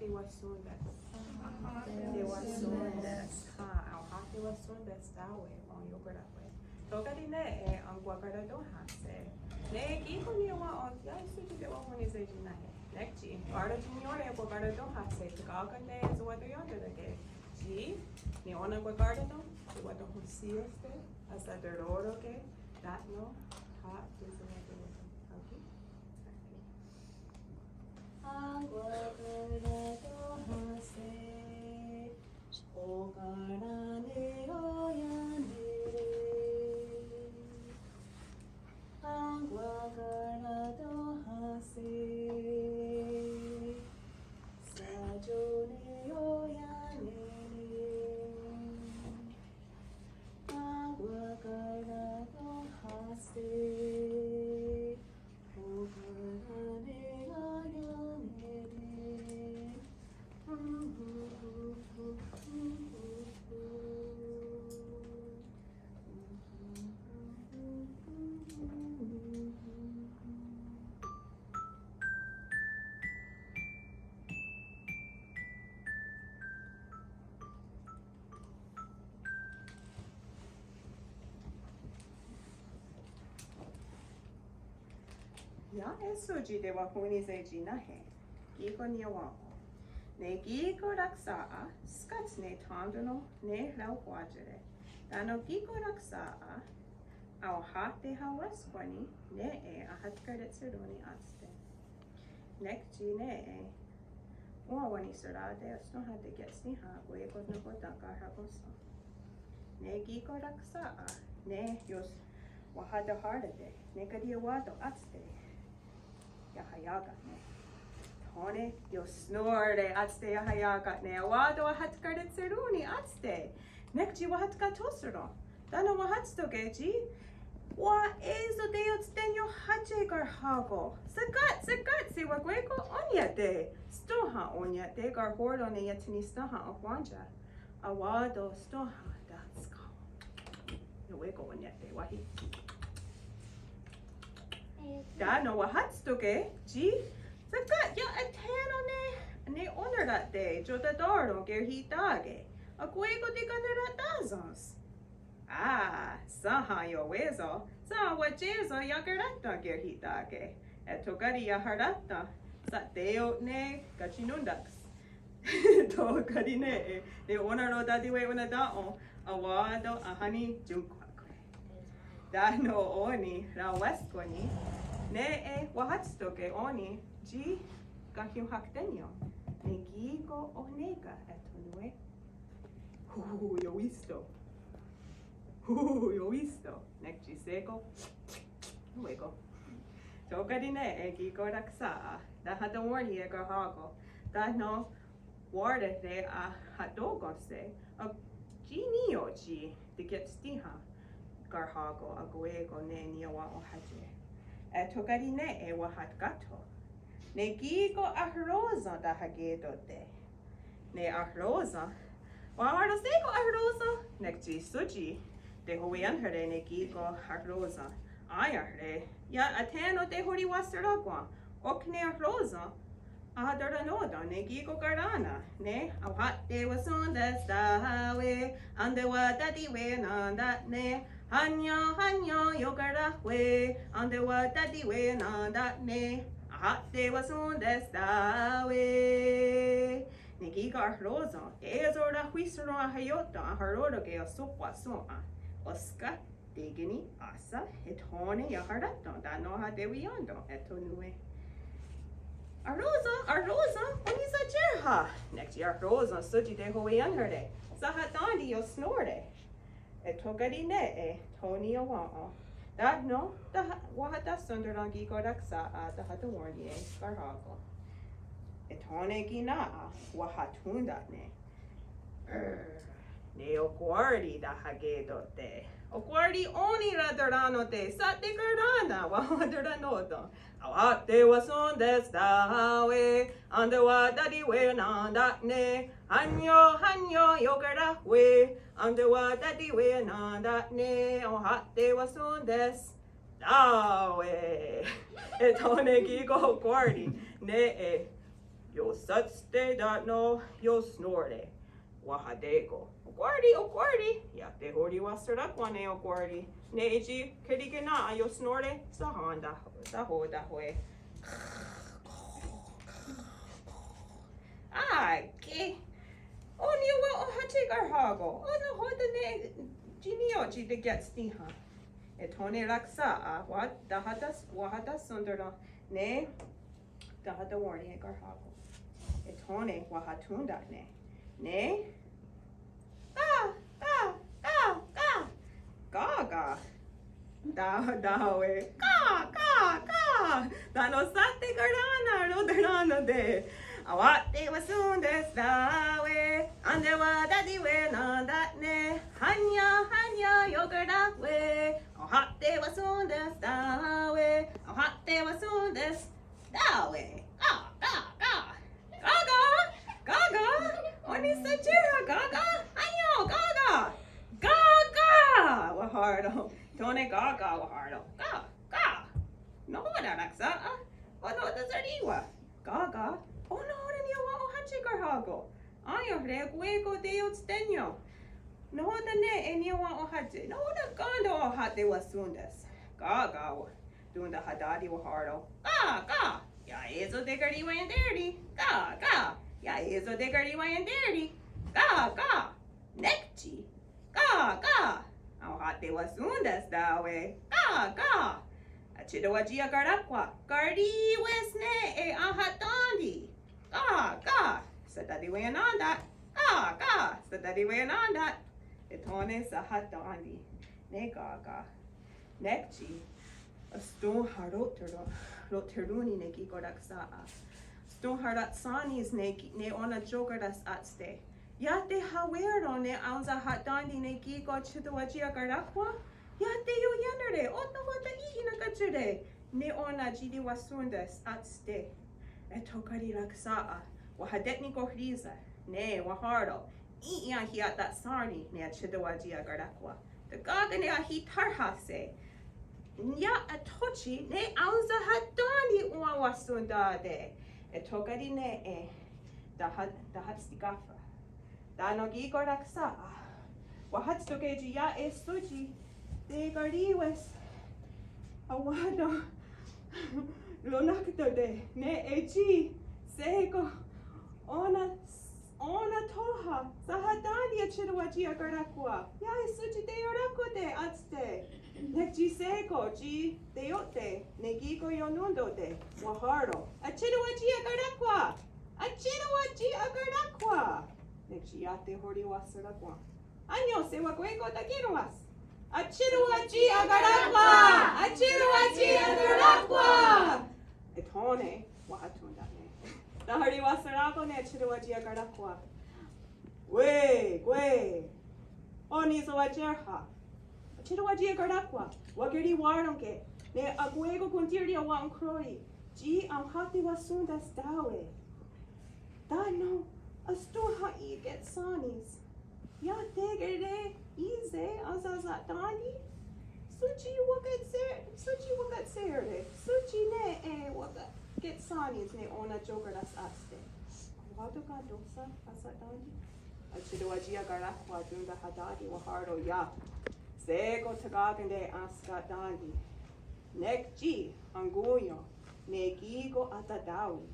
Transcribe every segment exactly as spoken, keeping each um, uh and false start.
Tewahsón:te's. Tewahsón:te's. Hen, aohate'wahsón:te's tá:we' ionkwara'we'. Tóka' ki' nè:'e enkwakaratón:hahse'. Nè:'e kí:ken niiawa' ó:ia' é:so tsi tewahón:nise' tsi náhe'. Nek tsi, ká:ti' niió:re enkwakaratón:hahse', tká:kon ne sewaterièn:tare' ki' tsi, ne ó:nen enkwakaratón:hahse', tewahonhsí:iohste', ahsaterò:roke', tánon, ha', tsi sewaterièn:tare'. Okay? Okay. Enkwakaratón:hahse', okarà:ne oiánere'. Enkwakaratón:hahse', saió:ne oiánere'. Enkwakaratón:hahse', okarà:ne oiánere'. Iah é:so tsi tewahón:nise' tsi náhe'. Kí:ken niiawa' ó:ia'. Ne kí:ken raksà:'a, skátne thén:ton ne raohwá:tsire'. Tánon kí:ken raksà:'a, aohate'wahskwáni, nè:'e ahatkaréhtserón:ni átste'. Nek tsi nè:'e, òn:wa wenhniserá:te' ahstón:ha teketsníha akwé:kon nahò:ten' kahrhá:kon són:ha. Ne kí:ken raksà:'a, ne ios wahatehá:rate', ne káti' a:wá:ton' átste'. Iahaiá:ken'ne'. Thó:ne ios nó:re átste' iahaiá:ken'ne', a:wá:ton' ahatkaréhtserón:ni átste'. Nek tsi wahatkáthos ron. Tánon' wahátstoke' tsi, wa'é:so' teiotstennión:ni iohátie' kahrhá:kon. Sakát, sakát, sewakwé:kon ó:niate'. Stón:ha ó:niate' karhó:ron ne iethienihsténha ohwéntsia. A:wá:ton' stón:ha tá:tsko'. Nowé:kon ó:niate' wáhi. Tánon' wahátstoke' tsi, sakát iah athé:nen ne, ne ónerahte' iotatén:ron kerhi'tà:ke. Akwé:kon tekaneratá:sens. Ah, sénha iowé:sen', sénha wa'tié:sen' iakeráhton kerhi'tà:ke. Eh, tóka' ki' iaharáhton, sa'té:ioht ne katsinón:taks. Tóka' ki' nè:'e, ne ó:nen rotátiwe' onatèn:'on, a:wá:ton' ahanihonkwá:kwe'. Tánon' ó:ni raowéskwani, nè:'e wahátstoke' ó:ni tsi kahionhakténion, ne kí:ken ohné:ka eh tho nón:we. Hu, iowísto. Hu, iowísto. Nek tsi shé:kon. Nowé:kon. Tóka' ki' nè:'e kí:ken raksà:'a, tahatawén:rie' kahrhá:kon. Tánon' wá:rehre' aható:kenhse', ah, tsi ní:ioht tsi teketstíha kahrhá:kon akwé:kon ne niiawa' ó:nhahse'. Eh, tóka' ki' nè:'e wahatkáhtho'. Ne kí:ken ahró:sen' tahaké:tohte'. Ne ahró:sen'. Wahorosí:ko ahró:sen'. Nek tsi sótsi tehoweiénhare' ne kí:ken ahró:sen'. Aiá:re'. Iah athé:nen tehorihwa'seráhkwen. Ok ne ahró:sen'. Ahaterennó:ten' ne kí:ken karén:na. Ne aohate'wahsón:te's tá:we'. Entewatatiwennentà:ne. Hánio, hánio, iokaráhkwe'. Entewatatiwennentà:ne. Ahate'wahsón:te's tá:we'. Ne kí:ken ahró:sen', é:so rahwíhseron ahaió'ten' aharó:roke' ahsóhkwa'shòn:'a. Óska, tékeni, áhsen, ethò:ne iaharáhton' tánon' ahateweién:ton' eh tho nón:we. Ahró:sen', ahró:sen', ó:ni satiérha. Nek tsi ahró:sen' sótsi tehoweiénhare'. Sahatén:ti iosnó:re'. Eh, tóka' ki' nè:'e tho niiawa'. Tánon', taha, wahatáhsateron' kí:ken raksà:'a tahatawén:rie' kahrhá:kon. Eh, ethò:ne ki' nà:'a wahathón:ta'ne'. Brr, ne ohkwá:ri tahaké:tohte'. Ohkwá:ri ó:ni raterennó:te', sa'tekarén:na, wahaterennó:ten'. Aohate'wahsón:te's tá:we', entewatatiwennentà:ne. Hánio, hánio, iokaráhkwe', entewatatiwennentà:ne. Aohate'wahsón:te's tá:we'. Eh, ethò:ne kí:ken ohkwá:ri. Nè:'e Ioshátste' tánon iohsnó:re'. Wahatè:ko'. Ohkwá:ri, ohkwá:ri. Iah tehorihwa'serákwen ne ohkwá:ri. Ne tsi kerike'nà:'a iohsnó:re'. Sahón:ta, sahón:tahwe'. Á:ke'. Oh niwá:'on ohátie' karhá:kon. Oh nahò:ten ne tsi ní:ioht tsi tekaia'tstíhen. Ethò:ne raksà:'a, wahatahsón:teron ne tahatawén:rie' karhá:kon. Ethò:ne wahatón:ta' ne. Ne. Ká, ká, ká, ká. Ká:ka. Tá, tá:we'. Ká, ká, ká. Tánon sáhte kará:nen roterá:nonte'. Aoháhte wahsón:te's tá:we'. Én:tewa tatiwé:nonte' ne. Hánio, hánio, iokeráhwe'. Aoháhte wahsón:te's tá:we'. Aoháhte wahsón:te's tá:we'. Ká, ká, ká. Ká:ka. Ká:ka. Oh nihsatié:ren' ká:ka. Hánio, ká:ka. Ká:ka. Wahèn:ron'. Ethò:ne ká:ka wahèn:ron'. Ká, ká. Nahò:ten raksà:'a. Oh nahò:ten sarí:wa. Ká:ka. Oh nahò:ten niwá:'on ohátie' karhá:kon. Aió:re' akwé:kon teiotstennión:te'. Nahò:ten ne niwá:'on ohátie'. Nahò:ten ká:ton aoháhte wahsón:te's. Ká:ka. Tón:ta hatáti' wahèn:ron'. Ká, ká. Iah é:so tekarihwaienté:ri'. Ká, ká. Iah é:so tekarihwaienté:ri'. Ká, ká. Nek tsi. Ká, ká. Aoháhte wahsón:te's tá:we'. Ká, ká. Athitowatiyakaráhkwa. Karì:wes ne e ahatén:ti'. Ká, ká. Satatiwé:nonte'. Ká, ká. Satatiwé:nonte'. Ethò:ne sahatén:ti' ne ká:ka. Nek tsi. Stón:ha roterón:ni ne kí:ken raksà:'a. Stón:ha ratshá:nis ne ki-, ne ó:nen ioká:ras átste'. Iah tehawé:ron' ne aonsahatén:ti' ne kí:ken athitowatiyakaráhkwa. Iah teioiánere', oh nahò:ten í:i nakatsì:re'. Ne ó:nen tsi niwahsón:te's átste'. Ethò:ne ká:ti' raksà:'a. Wahate'nikonhrísa'. Ne wahèn:ron'. Í:i ahiatashá:ni ne athitowatiyakaráhkwa. Taká:ken ne ahithárhahse'. Iah athótsi ne aonsahatén:ti' wahsón:tate'. Ethò:ne ká:ti' ne e. Taha-, tahatstikà:hwa'. Tánon kí:ken raksà:'a. Wahattó:ke' tsi iah é:so tsi tekarì:wes. Awá:ton' ronáktate' ne e tsi. Shé:kon. Ó:nen, ó:nen thó:ha. Sahatén:ti' athitowatiyakaráhkwa. Iah é:so tsi teioráhkwate' átste'. Nek tsi shé:kon tsi teió'te' ne kí:ken ionón:tote'. Wahèn:ron'. Athitowatiyakaráhkwa. Athitowatiyakaráhkwa. Nek tsi iah tehorihwa'serákwen. Hánio, sewakwé:kon také:nonhs. Athitowatiyakaráhkwa. Athitowatiyakaráhkwa. Ethò:ne wahatón:ta' ne. Tahorihwa'serákon ne athitowatiyakaráhkwa. Kwé, kwé. Oh nihsewatiérha'. Athitowatiyakaráhkwa. Wakerihwà:ronke' ne akwé:kon kontírio wa'onkhró:ri'. Tsi aoháhte wahsón:te's tá:we'. Tánon, astón:ha í:kehsa'nis. Iah tékere' í:se aonsasatén:ti'. Sótsi wakatse-, sótsi wakatsè:re'. Sótsi ne e wakakehsa'nis ne ó:nen ioká:ras átste'. Aoháhte ken tóhsa asatén:ti'. Athitowatiyakaráhkwa tón:ta hatáti' wahèn:ron' iah. Shé:kon tekakáente askatén:ti'. Nek tsi enkón:ion' ne kí:ken atatá:wi'.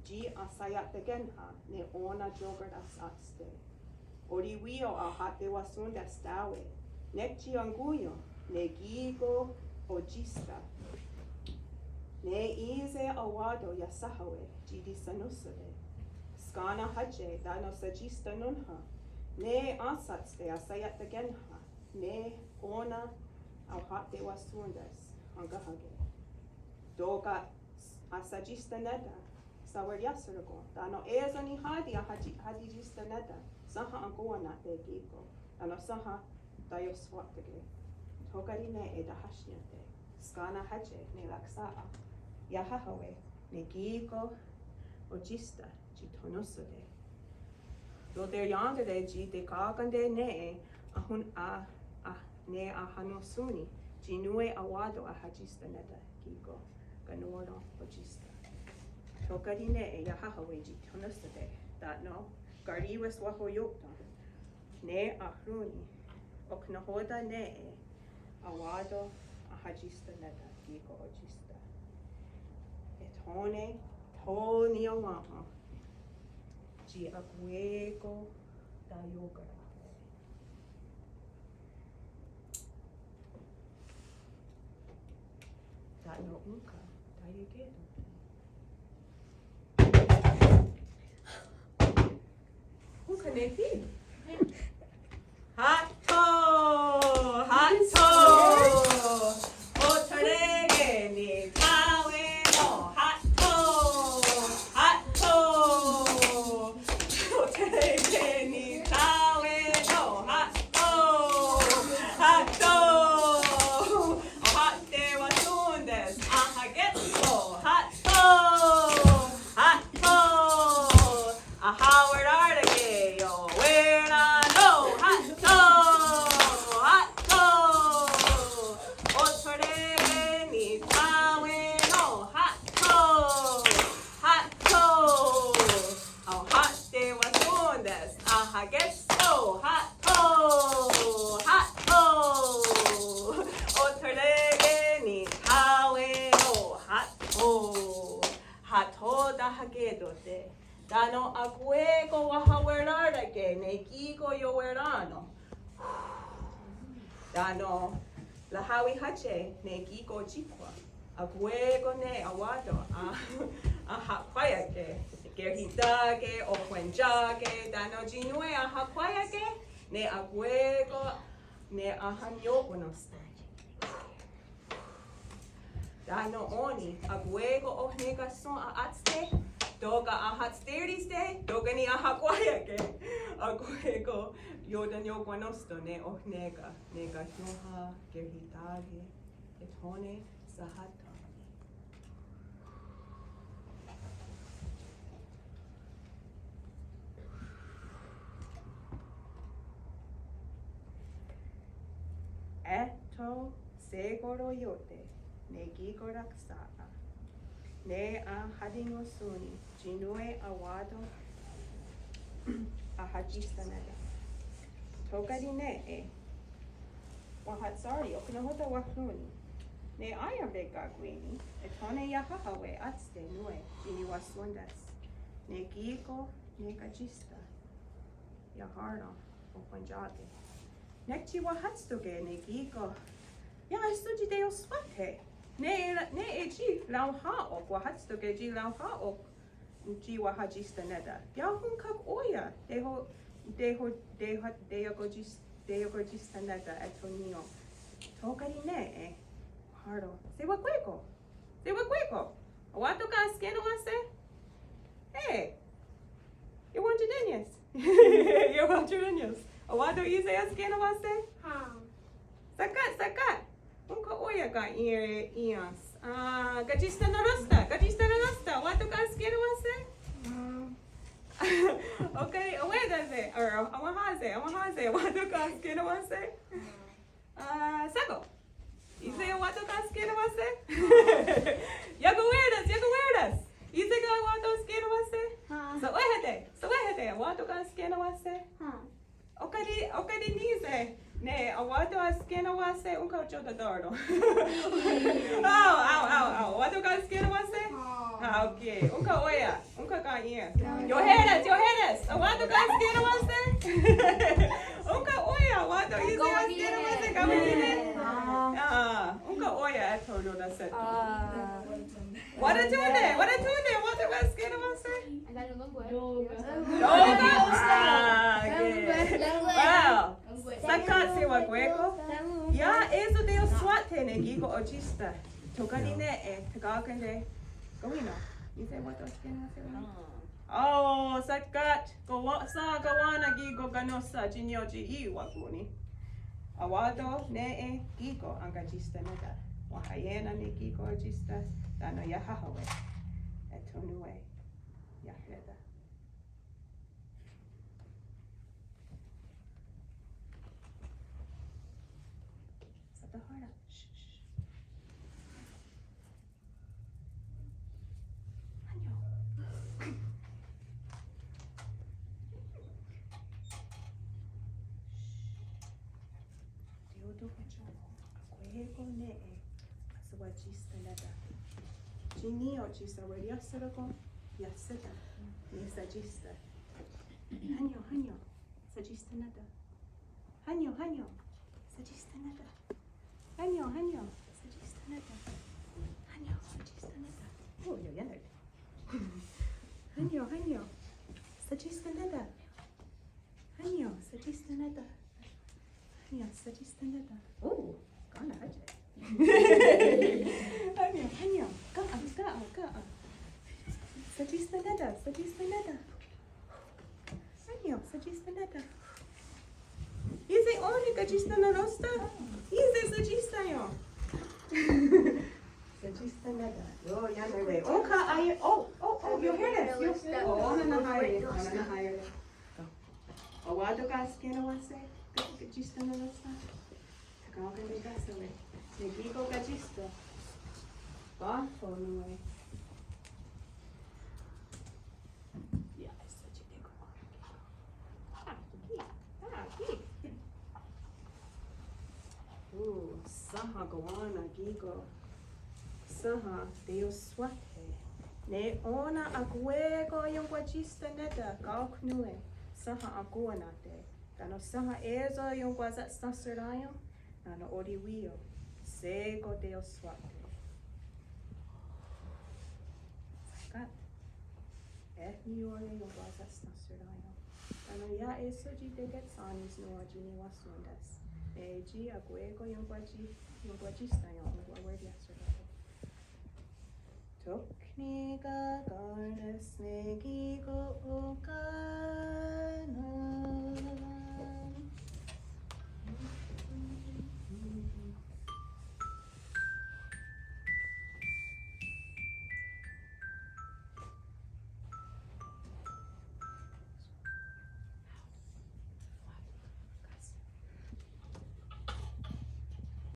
Tsi ahsaia'takénha' ne ó:nen ioká:ras átste'. Orihwí:io aoháhte wahsón:te's tá:we'. Nek tsi enkón:ion' ne kí:ken otsísta'. Ne í:se a:wá:ton' iasá:hawe' tsi tisanónhsote'. Skennèn:'a hátie' tánon satsistanónha'. Ne áhsatste' ahsaia'takénha'. Ne ó:nen aoháhte wahsón:te's enkáhake'. Tóka' ahsatsistanéta' saweria'serákon. Tánon é:so niháti ahati-, hatitsistén:ta'. Sénha enkowá:nen ne kí:ken. Tánon sénha taioswa'tá:ke'. Tóka' ri' ne e tahahiá:te'. Skennèn:'a hátie' ne raksà:'a iaháhawe' ne kí:ken otsísta' tsi tonónhsote'. Roterièn:tare' tsi teká:kante' ne ahon-, a-, a-, ne ahanonhsón:ni tsi nón:we a:wá:ton' ahatistanéta' kí:ken kanón:ron otsísta'. Tóka' ki' nè:'e iaháhawe' tsi thonóhsote' tánon' karì:wes wahoió'ten' ne ahrón:ni'. Ok nahò:ten' nè:'e a:wá:ton' ahatsistanéta' ki' kò otsísta. Ethò:ne tho niiawen'ó' tsi akwé:kon taió:karake tánon' ónhka taiekè:tote'. Ónhka ne thí? Hátho, hátho. Othorè:ke nikawen'ó'. Hátho, hátho. Othorè:ke nikawen'ó'. Hátho, hátho. Aha'te' wahón:te's. Ahakè:tsko'. Hátho, hátho. Ahawerá:rake' iowerá:no'. Hátho, hátho. Othorè:ke nikawen'ó'. Hátho, hátho. Aha'te' wahón:te's. Ahakè:tsko'. Hátho, hátho. Othorè:ke nikawen'ó'. Hátho, hátho tahakè:tote'. Tánon' akwé:kon wahawerá:rake' ne kí:ken iowerá:no'. Tánon' rahá:wi hátie' ne kí:ken otsì:khwa'. Akwé:kon ne a:wá:ton' a, ahakwá:yake'. Kerhi'tà:ke, ohwentsià:ke, tánon' tsi nón:we ahakwá:yake' ne akwé:kon ne ahaniió:kwanos. Tánon' ò:ni' akwé:kon ohné:ka's a'átste', tóka' ahatsteríste', tóka' ni' ahakwá:yake'. Akwé:kon iotenniió:kwanos ne ohné:ka, ne kahiónha, kerhi'tà:ke, ethò:ne sahá:then'. Étho sekoró:iate' ne kí:ken raksà:'a ne ahatinonhsón:ni tsi nón:we a:wá:ton' ahatsistané:ten'. Tóka' ki' nè:'e wahatsá:ri, ok nahò:ten' wahrón:ni'. Ne aien'ke kakwé:ni', ethò:ne iahá:hawe' átste' nón:we tsi niwahsón:te's. Ne kí:ken nekatsísta. Iahà:ra, ohwentsià:ke. Nek tsi wahátstoke' ne kí:ken. Iah é:so tsi teioswáthe'. Ne, nè:'e tsi raohà:'ok, wahátstoke' tsi raohà:'ok. Tsi wahatsistané:ten'. Iah ónhka'k ó:ia'. Teho, teho, teho, teiakotsis, teiakotstané:ten' étho ní:ioht. Tóka' ki' nè:'e. Haro. Sewakwé:kon. Sewakwé:kon. A:wá:ton' ken askenawáhse'? Hey. Iawentsanénies. Iawentsanénies. A:wá:ton' í:se' askenawáhse'? Hen. Sakat, sakat. Ónhka ó:ia' ken í:se'? Ah, katsistanarò:sta', katsistanarò:sta'. A:wá:ton' ken askenawáhse'? Hen. Okay, awè:tase'. Or, awahá:se', awahá:se'. A:wá:ton' ken askenawáhse'? Hen. Ah, Sako. Í:se' a:wá:ton' ken askenawáhse'? Iakowé:ras, iakowé:ras. Í:se' ken a:wá:ton' askenawáhse'? Hen. Sawéhate', sawéhate'. A:wá:ton' ken askenawáhse'? Hen. Oká:ti', oká:ti' ní:se'? Ne a:wá:ton' askenawáhse', ónhka otsió:ten' tá:ro. Ao, ao, ao, ao. A:wá:ton' ken askenawáhse'? Hen. Ah, okay. Ónhka ó:ia'. Ónhka ken í:se'? Iohé:ras, iohé:ras. A:wá:ton' ken askenawáhse'? Ónhka ó:ia', a:wá:ton' í:se' askenawáhse', ken í:se'? Ah, ónhka ó:ia' étho ronahsè:ton'. Waratón:te, waratón:te, a:wá:ton' ken askenawáhse'? Tó:ka'. Ah, okay. Wow. Sakat, sewakwé:kon. Iah é:so teioswáthe' ne kí:ken otsísta. Tóka' ki' nè:'e, tekakén:te. Kawí:na. Í:se' a:wá:ton' askenawáhse'? Oh, sakat, kowá, sa, kowá:nen kí:ken kanónhsa tsi ní:ioht tsi í:wakon' ni'. A:wá:ton' nè:'e kí:ken enkatsistané:ten'. Wahaié:na' ne kí:ken otsísta, tánon' iahá:hawe'. Étho nón:we iahrè:ta. Satahara. Shh, shh. Año. Ko nè:'e, sewatsistanéta. Tsi ní:ioht tsi saweriahserá:ko', iah shé:kon ne satsista. Hánio, hánio, satsistanéta. Hánio, hánio, satsistanéta. Hánio, hánio, satsistanéta. Hánio, satsistanéta. Oh, yeah, yeah. Hánio, hánio, satsistanéta. Hánio, satsistanéta. Hánio, satsistanéta. Oh, ká:nen' há:tsi. Hánio, hánio, ká:ti, ká:ti, ká:ti. Satsistanéta, satsistanéta. Hánio, satsistanéta. Í:se ó:ni' katsistanonhstá:te. Í:se satsista'ión'. Satsistanéta. Io, iánere. Oh, ka ai, oh, oh, oh, iohé:res. Io, oh, ó:nen' nahá:iere'. Ó:nen' nahá:iere'. Oh, wá:ton' ká:ti' ne wá:se'. Katsistanonhstá:te. Takà:ken ne ká:sehwe'. Ne kí:ken katsista. Wá:ton' nón:we. Ooh, sénha kowá:nen kí:ken. Sénha teioswáthe'. Ne ó:nen akwé:kon ionkwatsistanéta, kaók nón:we. Sénha akowá:nate'. Tánon' sénha é:so ionkwasatsténhserá:ion'. Tánon' orihwí:io, shé:kon teioswáthe'. Kat. Eh niió:re ionkwasatsténhserá:ion'. Tánon' iah é:so tsi teketshà:nis nòn:wa tsi niwahsón:tens. Eh tsi akwé:kon ionkwatsi, ionkwatsista'ión' onkwawe'riahserá:ko'. Tok ní:kaka